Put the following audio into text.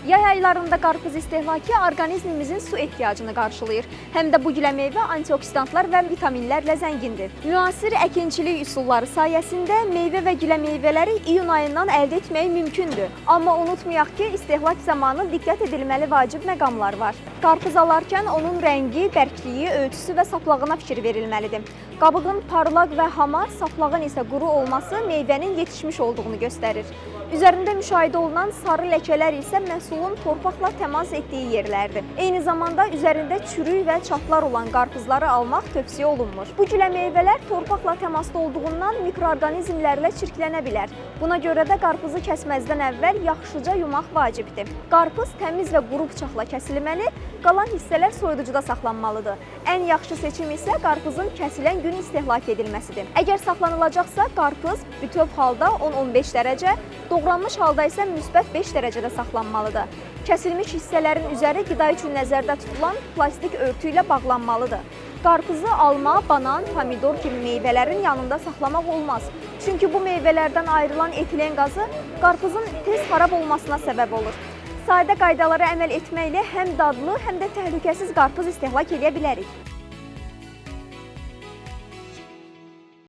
Yay aylarında qarpız istehlakı orqanizmimizin su ehtiyacını qarşılayır. Həm də bu gilə meyvə antioksidantlar və vitaminlərlə zəngindir. Müasir əkinçilik üsulları sayəsində meyvə və gilə meyvələri iyun ayından əldə etmək mümkündür. Amma unutmayaq ki, istehlak zamanı diqqət edilməli vacib məqamlar var. Qarpız alarkən onun rəngi, bərkliyi, ölçüsü və saplağına fikir verilməlidir. Qabığın parlaq və hamar, saplağın isə quru olması meyvənin yetişmiş olduğunu göstərir. Üzərində müşahidə olunan sarı ləkələr isə məhsulun torpaqla təmas etdiyi yerlərdir. Eyni zamanda üzərində çürük və çatlar olan qarpızları almaq tövsiyə olunmur. Bu gilə meyvələr torpaqla təmasda olduğundan mikroorqanizmlərlə çirklənə bilər. Buna görə də qarpızı kəsməzdən əvvəl yaxşıca yumaq vacibdir. Qarpız təmiz və quru bıçaqla kəsilməli, qalan hissələr soyuducuda saxlanmalıdır. Ən yaxşı seçim isə qarpızın kəsilən gün istehlak edilməsidir. Əgər saxlanılacaqsa, qarpız bütöv halda 10-15 dərəcə, doğranmış halda isə müsbət 5 dərəcədə saxlanmalıdır. Kəsilmiş hissələrin üzəri qida üçün nəzərdə tutulan plastik örtü ilə bağlanmalıdır. Qarpızı alma, banan, pomidor kimi meyvələrin yanında saxlamaq olmaz. Çünki bu meyvələrdən ayrılan etilen qazı qarpızın tez xarab olmasına səbəb olur. Sadə qaydalara əməl etməklə həm dadlı, həm də təhlükəsiz qarpız istehlak edə bilərik.